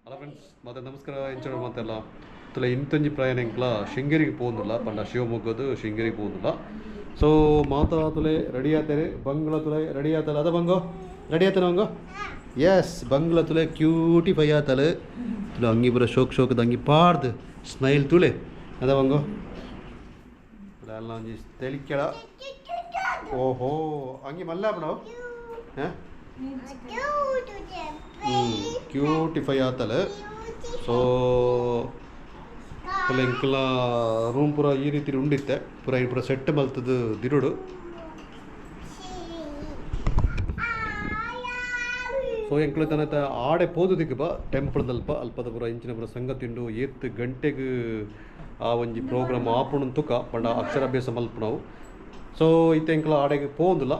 Hello friends, ಮತ್ತೆ ನಮಸ್ಕಾರ. ಎಂಚ ಮಾತೆಲ್ಲ ತುಲೆ ಇಂತೊಂಜಿ ಪ್ರಯಾಣ ಎಂಕ್ಲ ಶೃಂಗೇರಿಗೆ ಪೋಂದುಲ್ಲ ಪಂಡ ಶಿವಮೊಗ್ಗದ ಶೃಂಗೇರಿಗೆ ಪೋಂದುಲ್ಲ. ಸೊ ಮಾತಾ ತುಲೆ ರೆಡಿ ಆತಾರೆ, ಬಂಗ್ಲ ತುಲೆ ರೆಡಿ ಆತಲ್ಲ. ಅದ ಬಂಗೋ ರೆಡಿ ಆತನ ಬಂಗೋ? ಎಸ್, ಬಂಗ್ಲ ತುಲೆ ಕ್ಯೂಟಿ ಫೈ ಆತಲೆ. ತುಲೆ ಅಂಗಿ ಪೂರ ಶೋಕ್ ಶೋಕದ ಅಂಗಿ ಪಾಡ್ದು ಸ್ಮೈಲ್ ತುಲೆ. ಅದ ಬಂಗೋ ತುಲೆ ಅಲ್ಲ ಒಂಜಿ ತೆಲಿಕೆಳ. ಓಹೋ, ಅಂಗಿ ಮಲ್ಲ ಹಾಂ. ಕ್ಯೂಟಿಫೈ ಆತಲೆ. ಸೊ ಎಂಕಲ ರೂಮ್ ಪೂರ ಈ ರೀತಿ ಉಂಡಿತ್ತೆ, ಪೂರ ಈ ಪೂರ ಸೆಟ್ ಮಲ್ತದ್ದು ದಿರುಡು. ಸೊ ಎಂಕುಲು ತನತ ಆಡೆ ಪೋದು ದಿಕ್ಕಬ ಟೆಂಪಲ್ದಲ್ಪ ಅಲ್ಪದ ಪೂರ ಇಂಚಿನ ಪೂರ ಸಂಘ ತಿಂಡು ಏತ್ ಗಂಟೆಗೆ ಆ ಒಂಜಿ ಪ್ರೋಗ್ರಾಮ್ ಆಪುಣನ್ ತುಕ ಪಂಡ ಅಕ್ಷರಾಭ್ಯಾಸ ಮಲ್ಪುನವು. ಸೊ ಇತ್ತೆ ಎಂಕುಲ ಆಡೆಗೆ ಪೋಂದುಲ್ಲ.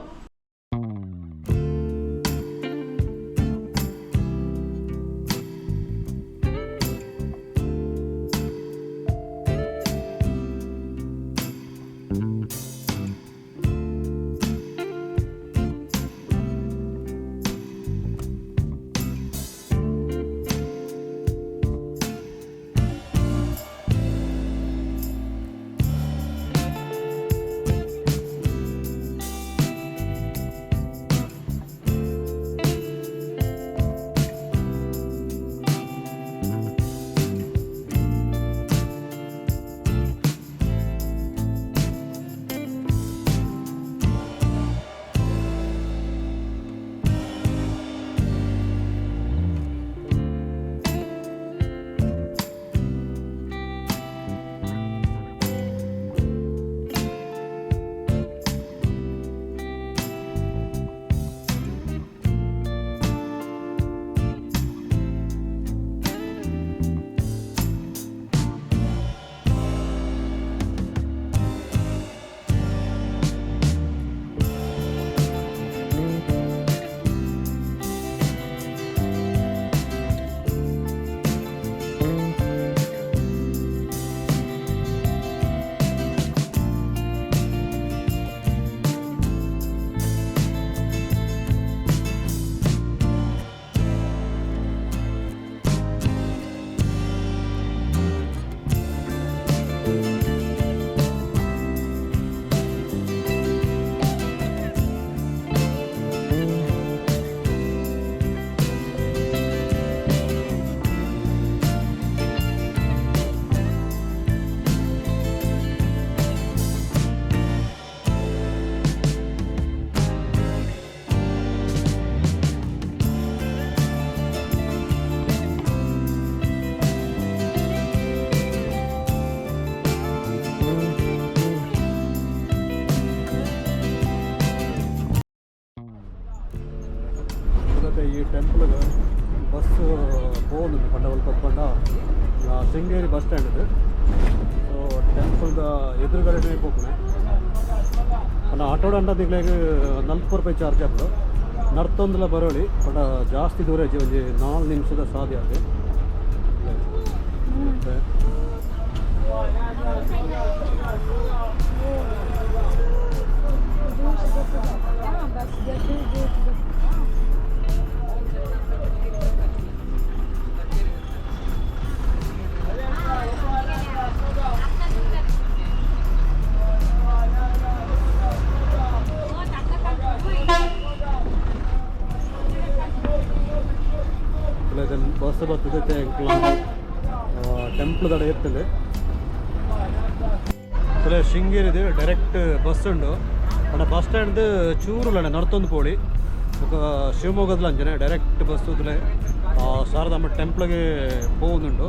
ಈ ಟೆಂಪಲ್ಗೆ ಬಸ್ ಪೋವೊಂದುಂಡು ಪಂಡ ಒಲ್ಪ ಪಂಡ ಶೃಂಗೇರಿ ಬಸ್ ಸ್ಟ್ಯಾಂಡ್ ಇದು. ಸೊ ಟೆಂಪಲ್ದ ಎದುರುಗಡೆನೇ ಪೋಪುನೆ. ಪಂಡ ಆಟೋಡ್ ಅಂಡ ನಿಕ್ಲೆಗ್ 40 ರೂಪಾಯಿ ಚಾರ್ಜ್ ಆಪುಂಡು. ನರ್ತೊಂದುಲ ಬರೋಳಿ, ಪಂಡ ಜಾಸ್ತಿ ದೂರ ಇಜ್ಜಿ, ಒಂಜಿ 4 ನಿಮಿಷದ ಸಾಧ್ಯ ಆದ್. ಮತ್ತೆ ಬಸ್ ಬರ್ತದೆ ಎಂಕ್ಲ ಟೆಂಪಲ್ ದಡ ಇರ್ತದೆ. ತುಲೆ ಶೃಂಗೇರಿದು ಡೈರೆಕ್ಟ್ ಬಸ್ ಉಂಡು. ಪಂಡ ಬಸ್ ಸ್ಟ್ಯಾಂಡ್ ಚೂರುಲನೆ ನರ್ತೊಂದು ಪೋಳಿ. ಬೊಕ ಶಿವಮೊಗ್ಗದಲ ಅಂಚನೆ ಡೈರೆಕ್ಟ್ ಬಸ್ ತುಲೆ ಶಾರದಾಂಬ ಟೆಂಪ್ಲ್ಗೆ ಪೋವೊಂದುಂಡು.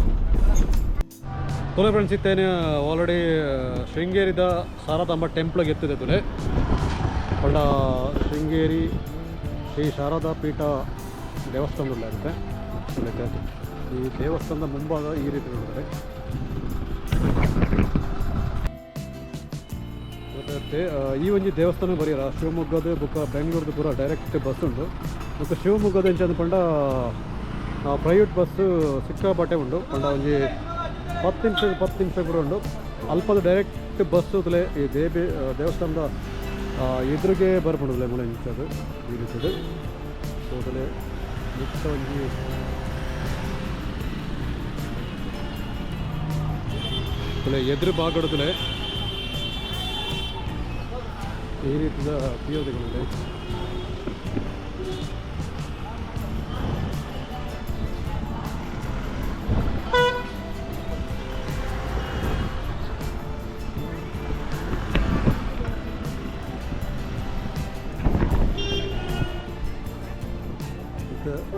ತುಲೆ ಫ್ರೆಂಡ್ಸ್, ಇತ್ತೇನೆ ಆಲ್ರೆಡಿ ಶೃಂಗೇರಿದ ಶಾರದಾಂಬ ಟೆಂಪ್ಲ್ಗೆ ಎತ್ತಿದೆ ತುಲೆ. ಪಂಡ ಶೃಂಗೇರಿ ಶ್ರೀ ಶಾರದಾ ಪೀಠ ದೇವಸ್ಥಾನದಲ್ಲ ಇರುತ್ತೆ. ಈ ದೇವಸ್ಥಾನದ ಮುಂಭಾಗ ಈ ರೀತಿ ನೋಡಿದ್ರೆ ಮತ್ತೆ ಈ ಒಂಜಿ ದೇವಸ್ಥಾನ ಬರಿಯರ ಶಿವಮೊಗ್ಗದ ಬೊಕ್ಕ ಬೆಂಗಳೂರ್ದು ಪೂರ ಡೈರೆಕ್ಟ್ ಬಸ್ ಉಂಟು. ಬೊಕ್ಕ ಶಿವಮೊಗ್ಗದ ಎಂಚ ಪಂಡ ಪ್ರೈವೇಟ್ ಬಸ್ ಸಿಕ್ಕಾಪಟ್ಟೆ ಉಂಡು. ಪಂಡ ಒಂಜಿ 10 ನಿಮಿಷ 10 ನಿಮಿಷ ಪೂರ ಉಂಡು. ಅಲ್ಪದ ಡೈರೆಕ್ಟ್ ಬಸ್ ತುಲೆ ಈ ದೇವಿ ದೇವಸ್ಥಾನದ ಎದುರಿಗೆ ಬರ್ಪುಂಡು ಮುಳೆ ಇಂಚದು ಈ ರೀತಿದು. ಸೊ ತುಲೆ ಮಿತ್ತ ಒಂಜಿ ಎದುರು ಭಾಗಡುತ್ತಲೇ ಈ ರೀತಿಯ ಪಿಯೋದಿಗಳಿದೆ.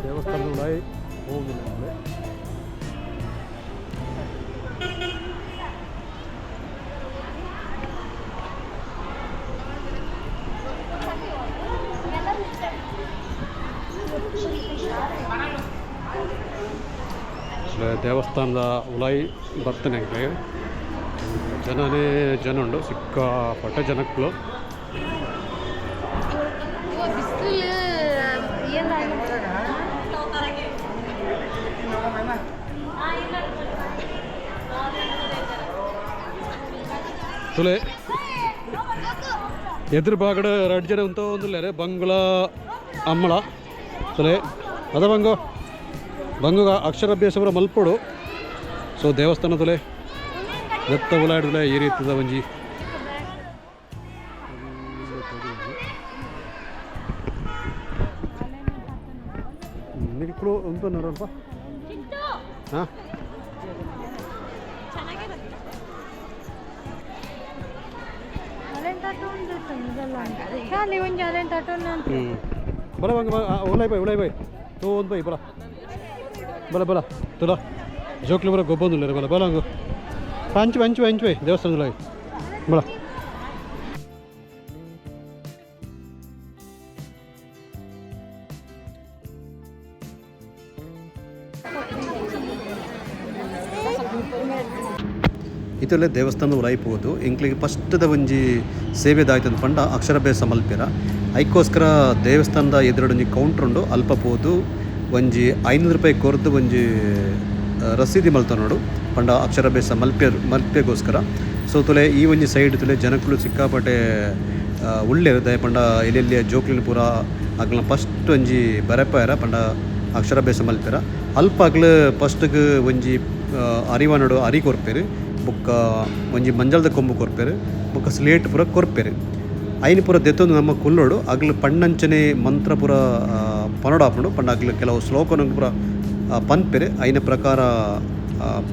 ದೇವಸ್ಥಾನಗಳಾಗಿ ಹೋಗಿಲ್ಲ. ದೇವಸ್ಥಾನದ ಉಲಾಯಿ ಬರ್ತಾನೆ ಜನನೇ ಜನ ಉಂಡು, ಸಿಕ್ಕಾಪಟ್ಟೆ ಜನಕ್ಕಳು. ತುಲೆ ಎದುರು ಬಾಗಡ ರಡ್ಡ್ ಜನ ಉಂತ ಒಂದುಲ್ಲೇರೆ ಬಂಗುಳ ಅಮ್ಮಳ ತುಲೆ ಅದ ಬಂಗು ಬಂಗುಗ ಅಕ್ಷರಾಭ್ಯಾಸ ಪೂರ ಮಲ್ಪೊಡು. ಸೊ ದೇವಸ್ಥಾನ ತುಲೆ ದತ್ತ ಉಲಾಡ್ದುಲೆ ಈ ರೀತಿದ ಒಂಜಿ ನಿಕ್ಲು ಉಂಟು ನೋಡಲ್ಪ. ಹಾಂ, ಹ್ಞೂ, ಬಲ ಬಂಗ ಉಲಾಯ್ ಬೈ ಉಲಾಯ್ ಬೈ ತೋ ಒಂದು ಬೈ ಬಲ ಬಲ ಬಲ ತುಲ ಜೋಕ್ಲಿ ಬರ ಗೊಬ್ಬೊಂದುಲ್ಲೆರ್ ಬಲ ಬಲ ಅಂಗು ಅಂಚು ಅಂಚು ಅಂಚು ಬೈ ದೇವಸ್ಥಾನ ಬಲ. ಇತುಲೆ ದೇವಸ್ಥಾನ ಉಲಾಯಿ ಪೋದು ಎಂಕ್ಲೆಗ್ ಫಸ್ಟ್ದ ಒಂಜಿ ಸೇವೆದಾಯ್ತಂದ್ ಪಂಡ ಅಕ್ಷರಾಭ್ಯಾಸ ಮಲ್ಪೆರ. ಐಕೋಸ್ಕರ ದೇವಸ್ಥಾನದ ಎದುರುಡು ಒಂಜಿ ಕೌಂಟ್ರ್ ಉಂಡು, ಅಲ್ಪ ಪೋದು ಒಂಜಿ 500 ರೂಪಾಯಿ ಕೊರ್ದು ಒಂಜಿ ರಸೀದಿ ಮಲ್ತೊನೊಡು ಪಂಡ ಅಕ್ಷರಾಭ್ಯಾಸ ಮಲ್ಪೆ ಮಲ್ಪೆಗೋಸ್ಕರ. ಸೊ ತುಲೆ ಈ ಒಂಜಿ ಸೈಡ್ ತುಲೆ ಜನಕುಲು ಸಿಕ್ಕಾಪಟ್ಟೆ ಉಲ್ಲೆರ್, ದಾಯೆ ಪಂಡ ಎಲ್ಲೆಲ್ಲಿಯ ಜೋಕ್ಲೆನ್ ಪೂರ ಅಕ್ಲ್ನ ಫಸ್ಟ್ ಒಂಜಿ ಬರೆಪಾಯೆರ ಪಂಡ ಅಕ್ಷರಾಭ್ಯಾಸ ಮಲ್ಪೆರ. ಅಲ್ಪ ಅಕ್ಲು ಫಸ್ಟ್ಗ್ ಒಂಜಿ ಅರಿವನಡು ಅರಿ ಕೊರ್ಪೆರ್, ಬೊಕ್ಕ ಒಂಜಿ ಮಂಜಲ್ದ ಕೊಂಬು ಕೊರ್ಪೆರ್, ಬೊಕ್ಕ ಸ್ಲೇಟ್ ಪೂರ ಕೊರ್ಪೆರ್. ಐನ್ ಪೂರ ದೆತ್ತೊಂದು ನಮ್ಮ ಕುಲ್ಲೊಡು ಅಗ್ಲು ಪಣ್ಣಂಚನೆ ಮಂತ್ರ ಪೂರ ಪನೊಡು ಆಪುಂಡು. ಪಂಡ ಅಗ್ಲು ಕೆಲವು ಶ್ಲೋಕನು ಪೂರ ಪನ್ಪೆರ್, ಐನ ಪ್ರಕಾರ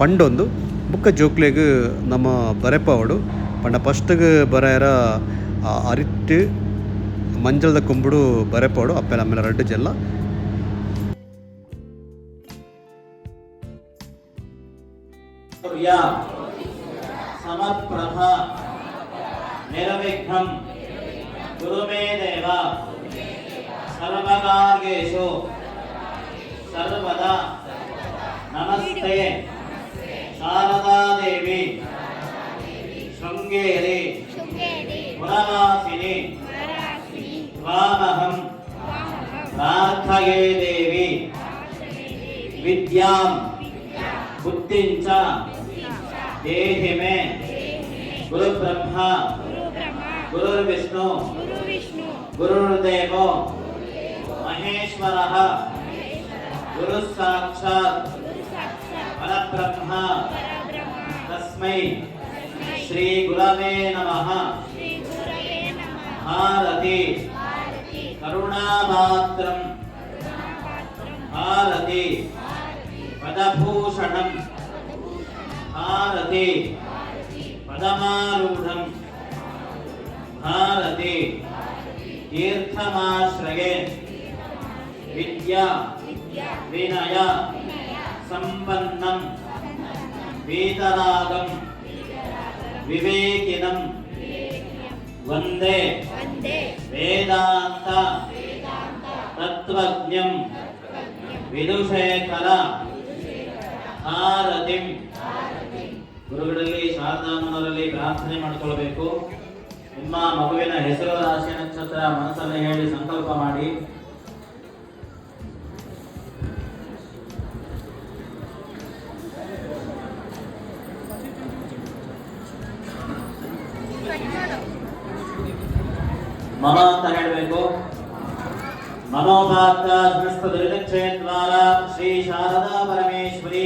ಪಂಡೊಂದು ಬೊಕ್ಕ ಜೋಕ್ಲೆಗ್ ನಮ್ಮ ಬರೆಪಾವೊಡು. ಪಂಡ ಫಸ್ಟ್ಗ್ ಬರೆಯರ ಅರಿಟ್ ಮಂಜಲ್ದ ಕೊಂಬುಡು ಬರೆಪಾವೊಡು ಅಪ್ಪೆಲ ಅಮ್ಮೆಲ ರಡ್ಡ್ ಜಲ್ಲ. ಸಮಪ್ರಭ ನಿರ್ವಿಘ್ನಂ ಕುರು ಮೇ ದೇವ ಸರ್ವಕಾರ್ಯೇಷು ಸರ್ವದಾ. ನಮಸ್ತೆ ಶಾರದಾ ದೇವಿ ಶೃಂಗೇರಿ ಪುರವಾಸಿನಿ ತ್ವಾಮಹಂ ಪ್ರಾರ್ಥಯೇ ದೇವಿ ವಿದ್ಯಾಂ ಬುದ್ಧಿಂಚ ದೇಹಿ ಮೇ. ಗುರು ಬ್ರಹ್ಮ ಗುರುರ್ವಿಷ್ಣು ಗುರುರ್ದೇವೋ ಮಹೇಶ್ವರಃ ಗುರು ಸಾಕ್ಷಾತ್ ಪರಬ್ರಹ್ಮ ತಸ್ಮೈ ಶ್ರೀ ಗುರವೇ ನಮಃ. ಭಾರತಿ ಕರುಣಾಪಾತ್ರಂ ಭಾರತಿ ಪದಭೂಷಣಂ ಭಾರತಿ ಪದಮಾರೂಢಂ ಭಾರತಿ ತೀರ್ಥಮಾಶ್ರಯೇ. ವಿದ್ಯಾ ವಿನಯ ಸಂಪನ್ನಂ ವೀತರಾಗಂ ವಿವೇಕಿನಂ ವಂದೇ ವೇದಾಂತ ತತ್ವಜ್ಞಂ ವಿಧುಶೇಖರ ಭಾರತಿಂ. ಗುರುಗಳಲ್ಲಿ ಶಾರದಾಮ್ಮನವರಲ್ಲಿ ಪ್ರಾರ್ಥನೆ ಮಾಡಿಕೊಳ್ಳಬೇಕು. ನಿಮ್ಮ ಮಗುವಿನ ಹೆಸರು, ರಾಶಿ, ನಕ್ಷತ್ರ ಮನಸ್ಸಲ್ಲಿ ಹೇಳಿ ಸಂಕಲ್ಪ ಮಾಡಿ. ಮಮ ಅಂತ ಹೇಳಬೇಕು. ಮಮೋಪಾತ್ತ ಶ್ರೀ ಶಾರದಾ ಪರಮೇಶ್ವರಿ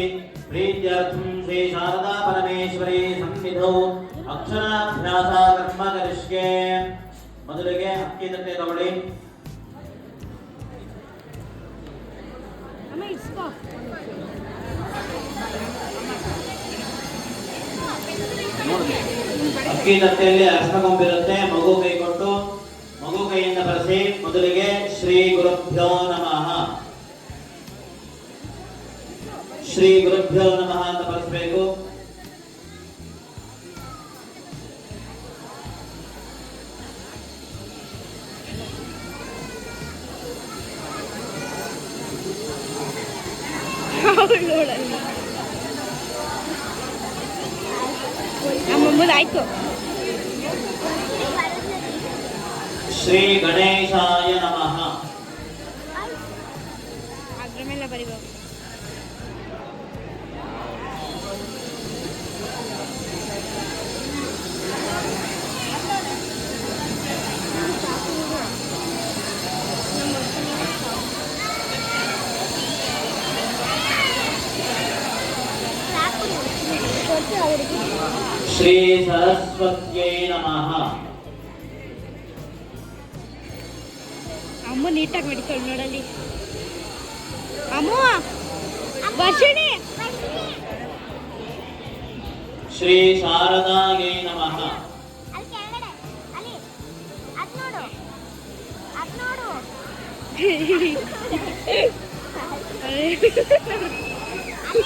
ಪ್ರೀತ್ಯರ್ಥಂ ಶ್ರೀ ಶಾರದಾ ಪರಮೇಶ್ವರಿ. ಪರಮೇಶ್ವರಿ ಸಂವಿಧೌ ಅಕ್ಷರಾಭ್ಯಾಸ ಕರ್ಮ ಕರಿಷ್ಯೆ. ಮೊದಲಿಗೆ ಅಕ್ಕಿ ತಟ್ಟೆ ತಗೊಳ್ಳಿ. ಅಮ್ಮ ಇಸ್ಕೋ. ಅಕ್ಕಿ ತಟ್ಟೆಯಲ್ಲಿ ಅರಿಶಿನ ಕೊಂಬಿರುತ್ತೆ. ಮಗು ಕೈ ಕೊಟ್ಟು ಮಗು ಕೈಯಿಂದ ಬರೆಸಿ. ಮೊದಲಿಗೆ ಶ್ರೀ ಗುರುಭ್ಯೋ ನಮಃ, ಶ್ರೀ ಗುರುಭ್ಯೋ ನಮಃ ಅಂತ ಬರೆಸಬೇಕು. ಅವಳು ನೋಡಲ್ಲ. ಅಮ್ಮಮ್ಮದು ಆಯ್ತು. ಶ್ರೀ ಗಣೇಶಾಯ ನಮಃ. ಅದ್ರ ಮೇಲೆ ಬರಿಬೇಕು. ಶ್ರೀ ಸರಸ್ವತ್ಯೈ ನಮಃ. ಅಮ್ಮ ನೀಟಾಗಿ ಮಾಡಿಕೊಳ್ಳಿ ನೋಡಲ್ಲಿ. ಅಮ್ಮ, ವರ್ಷಿಣಿ. ಶ್ರೀ ಶಾರದಾಯೈ ನಮಃ. ಅಲ್ಲಿ ಕೆಳಗಡೆ ಅಲ್ಲಿ ಅದ್ ನೋಡು, ಅದ್ ನೋಡು. ಅಲ್ಲಿ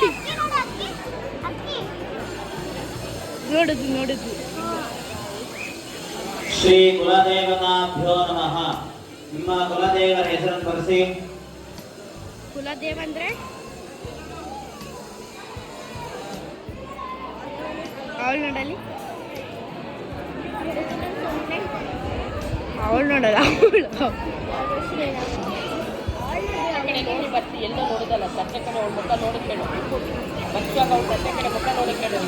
ಅಕ್ಕಿ ನೋಡು, ಅಕ್ಕಿ ಅಕ್ಕಿ. ನೋಡುದು ನೋಡುದು. ಶ್ರೀ ಕುಲದೇವತಾಭ್ಯೋ ನಮಃ. ನಿಮ್ಮ ಕುಲದೇವರ ಹೆಸರನ್ನು ಬರೆಸಿ. ಕುಲದೇವ ಅಂದ್ರೆ ಅವಳು ನೋಡಲಿ, ಅವಳು ನೋಡಲ್ಲ ಅವಳು. ಕಡೆ ನೋಡಿ ಬರ್ತಿ, ಎಲ್ಲೂ ನೋಡೋದಲ್ಲ. ತಟ್ಟೆ ಕಡೆ ಅವಳ ಮುಖ ನೋಡಕ್ಕೆ ಹೇಳು. ಬಚ್ಚುವಾಗ ಅವಳು ತಟ್ಟೆ ಕಡೆ ಮುಖ ನೋಡಕ್ಕೆ ಹೇಳು.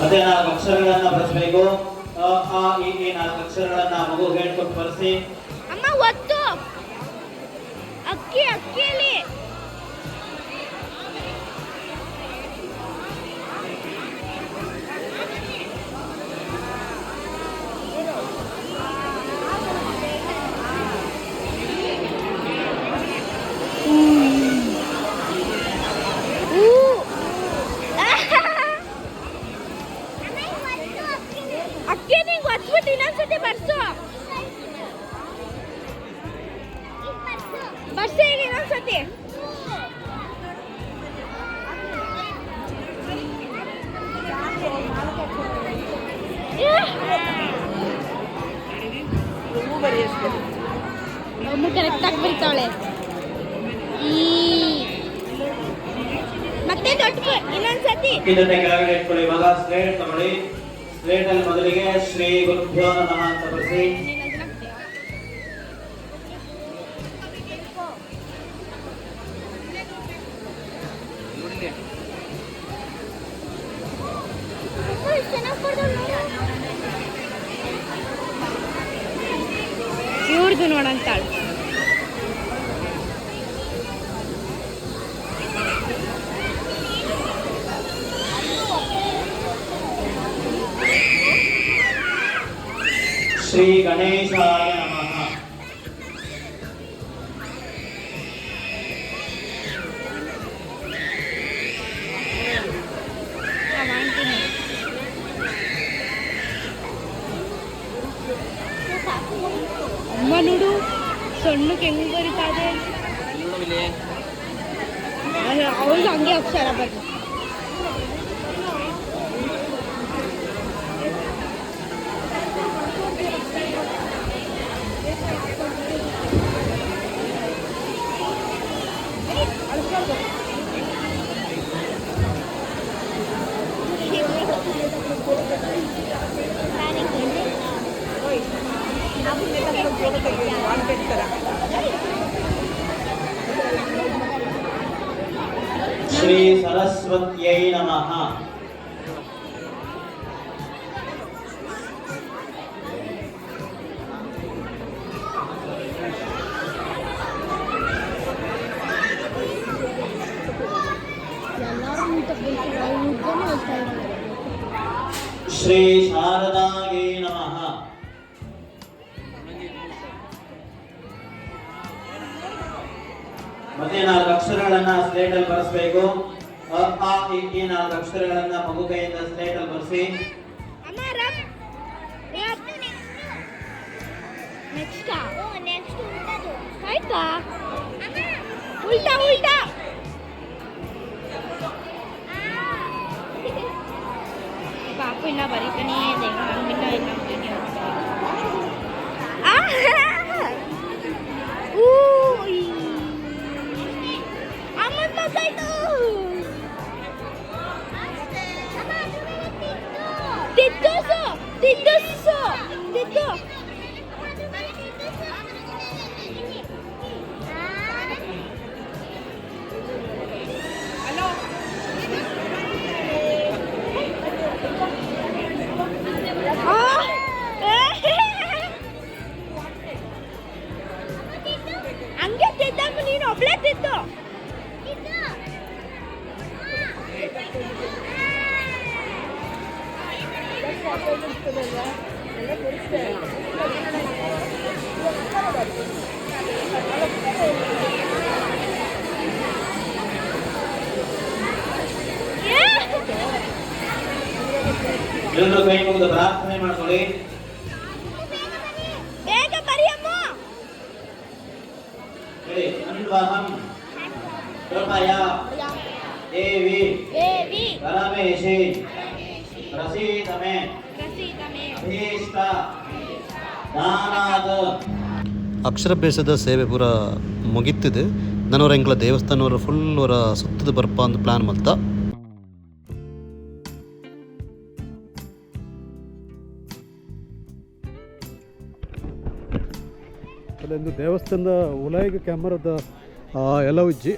ಮತ್ತೆ ನಾಲ್ಕು ಅಕ್ಷರಗಳನ್ನ ಬರೆಸಬೇಕು. ಅ ಆ ಇ ಈ ನಾಲ್ಕು ಅಕ್ಷರಗಳನ್ನ ಮಗು ಹೇಳ್ಕೊಟ್ಟು ಬರೆಸಿ. ಅಮ್ಮ ಒತ್ತು, ಅಕ್ಕಿ ಅಕ್ಕಿಯಲ್ಲಿ. ಊ. ಅಕ್ಕಿ ನಿಂಗೆ ಒತ್ಬಿಟ್ಟು ಇನ್ನೊಂದ್ಸತಿ ಬರ್ಸು. ಬರ್ಸು ಈಗ ಇನ್ನೊಂದ್ಸತಿ. ಅಮ್ಮ ಕರೆಕ್ಟಾಗಿ ಬರೀತಾವಳೆ. ಈ ಮತ್ತೆ ದೊಡ್ಡ ಇನ್ನೊಂದ್ಸತಿ. ಅಕ್ಕಿ ತಟ್ಟೆ ಕೆಳಗಡೆ ಇಟ್ಕೊಳ್ಳಿ. ಇವಾಗ ಸ್ಲೇಟ್ ತಗೊಳ್ಳಿ. ಸ್ಲೇಟ್ ಅಲ್ಲಿ ಮೊದಲಿಗೆ ಶ್ರೀ ಗುರುಭ್ಯೋ ನಮಃ ಅಂತ ಬರೆಸಿ. ಇವ್ರದ್ದು ನೋಡಂತಾಳು. ಶ್ರೀ ಗಣೇಶಾಯ ನಮಃ. ಅಮ್ಮ ನೋಡು, ಸಣ್ಣಕ್ಕೆ ಹೆಂಗ್ ಬರೀತಾ ಇದೆ. ಅವಳು ಹಂಗೆ ಅಕ್ಷರ ಬರ್ದು. ಶ್ರೀ ಸರಸ್ವತ್ಯೈ ನಮಃ. ಎಲ್ಲರೂ ನೀಟಾಗಿ. ಶ್ರೀ ಶಾರದಾಗೇ ನಮಃ. ಮತ್ತೆ ನಾಲ್ಕು ಅಕ್ಷರಗಳನ್ನ ಸ್ಲೇಟ್ ಅಲ್ಲಿ ಬರೆಸಬೇಕು. ಅ, ಆ, ಇ, ಈ ನಾಲ್ಕು ಅಕ್ಷರಗಳನ್ನ ಮಗು ಕೈಯಿಂದ ಸ್ಲೇಟ್ ಅಲ್ಲಿ ಬರೆಸಿ. ಅಮ್ಮ, ರಬ್ ನೆಕ್ಸ್ಟ್. ಓ, ನೆಕ್ಸ್ಟ್ ಉಲ್ಟಾದು. ಆಯ್ತಾ? ಉಲ್ಟಾ ಉಲ್ಟಾ. ಪಾಪು ಇನ್ನ ಬರೀತಾನೇ ಇದೆ. ಹಂಗಿನ್ನ ಇನ್ನ ವಿಡಿಯೋ. ಅಮ್ಮನ ಮಕ್ಕಳು ತಿದ್ದೋಸು ತಿದ್ದೋಸು ತಿದ್ದು. ಹಂಗೆ ತಿದ್ದಮ್ಮ, ನೀನು ಒಬ್ಳೆ ತಿದ್ದು. ಎಲ್ಲರೂ ಕೈ ಮುಗಿದು ಪ್ರಾರ್ಥನೆ ಮಾಡ್ಕೊಳ್ಳಿ. ಬೇಗ ಬರಿಯಮ್ಮ. ಹೇಳಿ, ಅನ್ವಹಂ ಕೃಪಯಾ ದೇವಿ ದೇವಿ ಪರಮೇಶಿ ಪ್ರಸೀದಮೆ ಪ್ರಸೀದಮೆ ಅಭೀಷ್ಟ ದಾನಾದ. ಅಕ್ಷರಭ್ಯಾಸದ ಸೇವೆ ಪೂರ ಮುಗಿತಿದೆ. ನನವರ ಎಂಕ್ಲ ದೇವಸ್ಥಾನವರ ಫುಲ್ ಅವರ ಸುತ್ತದ ಬರ್ಪ ಅಂದ್ ಪ್ಲಾನ್ ಮಲ್ತ. ಅಲ್ಲೊಂದು ದೇವಸ್ಥಾನದ ಉಲಾಯಿಗೆ ಕ್ಯಾಮರಾದ ಎಲ್ಲ ಉಜ್ಜಿ.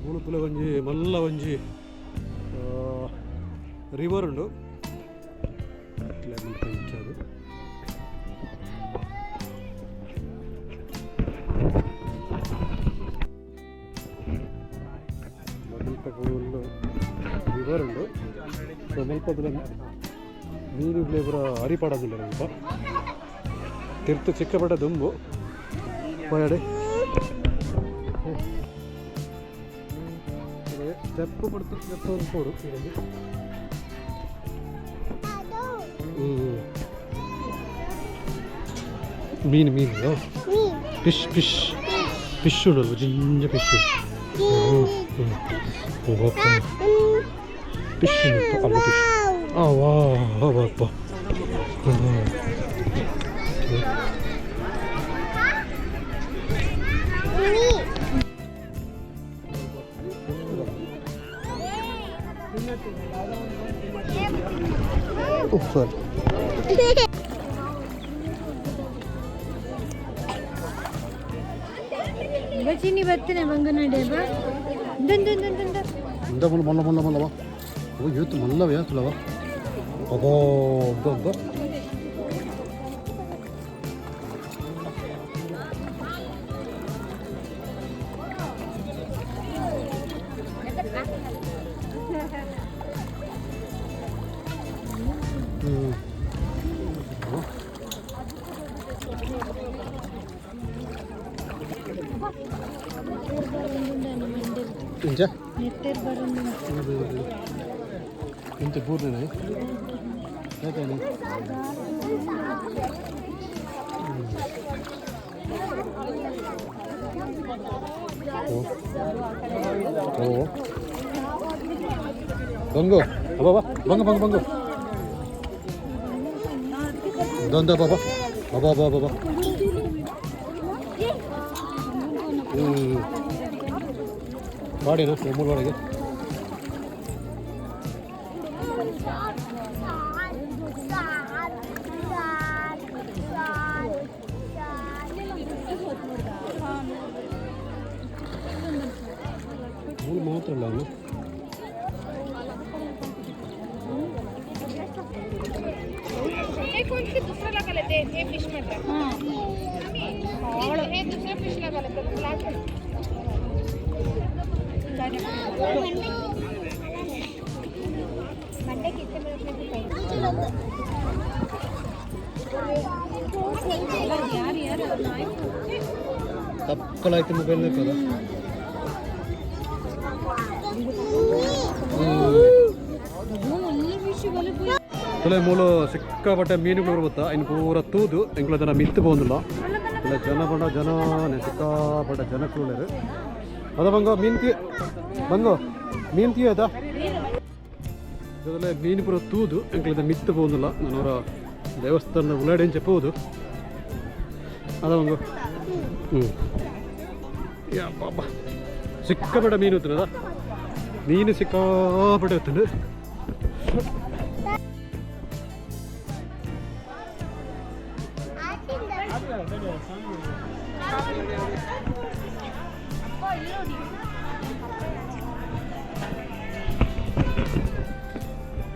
ಮುಳುಕುಲ ಒಂಜಿ ಮಲ್ಲ ಒಂಜಿ ರಿವರ್ ಉಂಡು. ಮುಲ್ಪ ಇಂಚ ಅದು. ಮುಲ್ಪ ಫುಲ್ ರಿವರ್ ಉಂಡು. ಸೊ ಮುಲ್ಪದ ಮೀನುಗಳೇ ಪೂರ ಅರಿಪಾಡೋದಿಲ್ಲ. ಮುಲ್ಪ ತಿರ್ತು ಚಿಕ್ಕಪಟ್ಟ ದುಂಬು ಪೋಯಡೆ ಸ್ಟೆಪ್ ಪಡ್ತು, ಸ್ಟೆಪ್ ಒಂದು ಪೋಡು. ಹ್ಞೂ, ಮೀನು ಮೀನು, ಫಿಶ್ ಫಿಶ್ ಫಿಶ್ ಉಂಡಲ್ವ? ಜಿಂಜ ಫಿಶ್. ಫಿಶ್ ಉಂಟು ಅಲ್ಲ, ಫಿಶ್. ಆ ವಾ ಅಪ್ಪ. ಓ ಸಾರಿ. ಬಚಿನಿ ಬರ್ತೇನೆ ಬಂಗನಡೆ ಬಾ. ದುಂದು. ಇಂದ ಮುಲ್ಲ ಮಲ್ಲ ಮಲ್ಲ ಮಲ್ಲವ. ಓ, ಇವತ್ತು ಮಲ್ಲವ ಯಾತಲವ. ಅಬೋ, ಉದ್ದ ಉದ್ದ. ಹ್ಞೂ. ಇಂಚ ನೆತ್ತೆರ್ ಬರಂದು. ಇಂಚ ಪೂರ್ಣ ಯಾಕೇನು? ಓ ಓ, ಬಂಗು ಅಬ್ಬಾ, ಬಂಗು ಬಂಗು ಬಂಗು. ದೊಂದ ಬಾಬಾ ಬಾಬಾ ಬಾಬಾ ಬಾಬಾ. ಹ್ಞೂ, ಬಾಡಿನ ಮೂರು ಬಾಡಿಗೆ. ಮಾತ್ರ ಅವನು. हे कौन से दूसरा लगा लेते हैं, हे फिश मटर। हे दूसरा फिश लगा लेते हैं। मंडे कितने में ತಪ್ಪಲಾಯ್ತು ಮೊಬೈಲ್ ಕದ. ತುಲೆ ಮೂಲು ಸಿಕ್ಕಾಪಟ್ಟೆ ಮೀನುಗಳು ಬರ್ಬತ್ತಾ. ಇನ್ನು ಪೂರ ತೂದು ಎಂಕ್ಲ ಜನ ಮಿತ್ತು ಪೋಂದಿಲ್ಲ. ಇಲ್ಲ ಜನ ಪಂಡ ಜನನೇ, ಸಿಕ್ಕಾಪಟ್ಟೆ ಜನಕ್ಕುಳ್ಳೇರು ಅದ. ಬಂಗೋ ಮೀನು ತೀ, ಬಂಗೋ ಮೀನು ತೀ ಆಯ್ತಾ? ಇದರಲ್ಲೇ ಮೀನು ಪೂರ ತೂದು ಎಂಕ್ಲಿಂದ ಮಿತ್ತು ಪೋಂದಿಲ್ಲ. ನಾನು ದೇವಸ್ಥಾನದ ಉಳ್ಳಾಡಿ ಅಂಚೆ ಪೋದು ಅದ ಬಂಗೋ. ಯಾ ಬಾಬಾ, ಸಿಕ್ಕಾಪಟ್ಟೆ ಮೀನು ಉತ್ತದ, ಮೀನು ಸಿಕ್ಕಾಪಟ್ಟೆ ಉತ್ತಂಡು.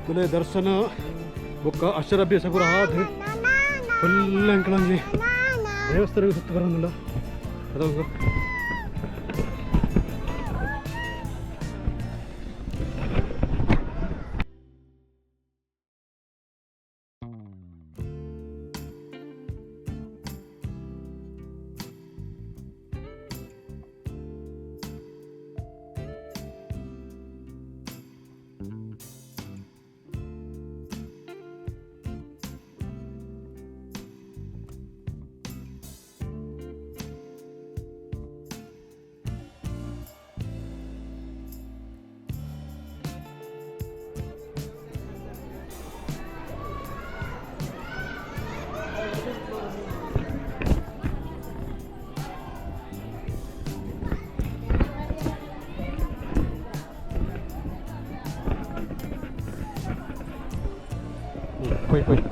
ತುಲೆ ದರ್ಶನ ಬೊಕ್ಕ ಅಕ್ಷರಾಭ್ಯಾಸ ಪೂರ ಆದ್ ಫುಲ್ ಅಂಕಳಂಜಿ ದೇವಸ್ಥಾನಕ್ಕೆ ಸುತ್ತ ಬರೋದಿಲ್ಲ ಅದೊಂದು. ಕೊಯ್ ಕೊಯ್.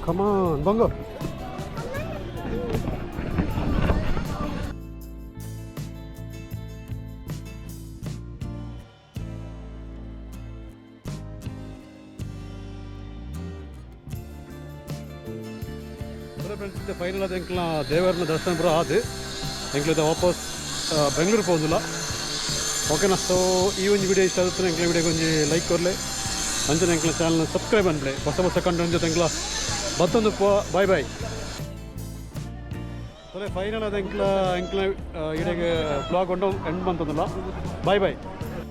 Come on, bongo. Friends, final ಆದ ಎಂಕ್ಲ ದೇವರನ್ನ ದರ್ಶನ ಪೂರ ಆದ್ ಎಂಕ್ಲಿದ ವಾಪಸ್ ಬೆಂಗಳೂರು ಪೋಂದಿಲ್ಲ, ಓಕೆನಾ? ಸೊ ಈ ಒಂದು ವಿಡಿಯೋ ಇಷ್ಟ ಆಗುತ್ತೆ, ಎಂಕ್ಲ ವಿಡಿಯೋಗೆ ಒಂಜಿ ಲೈಕ್ ಕೊರ್ಲೆ, ಅಂಚನೆ ಎಂಕ್ಲ ಚಾನಲ್ ಸಬ್ಸ್ಕ್ರೈಬ್ ಅನ್ಬಿಡಿ. ಹೊಸ ಹೊಸ ಕಂಟೆಂಟ್ ಜೊತೆ ಎಂಕ್ಲ ಮತ್ತೊಂದು. Boy boy. ಸೊ ಫೈನಲ್ ಆದ ಎಂಕ್ಲ ಎಂಕ್ಲ ಇಡೆಗೆ ಬ್ಲಾಗ್ ಉಂಡು ಎಂಡ್ ಬಂತಂದಿಲ್ಲ. Bye boy.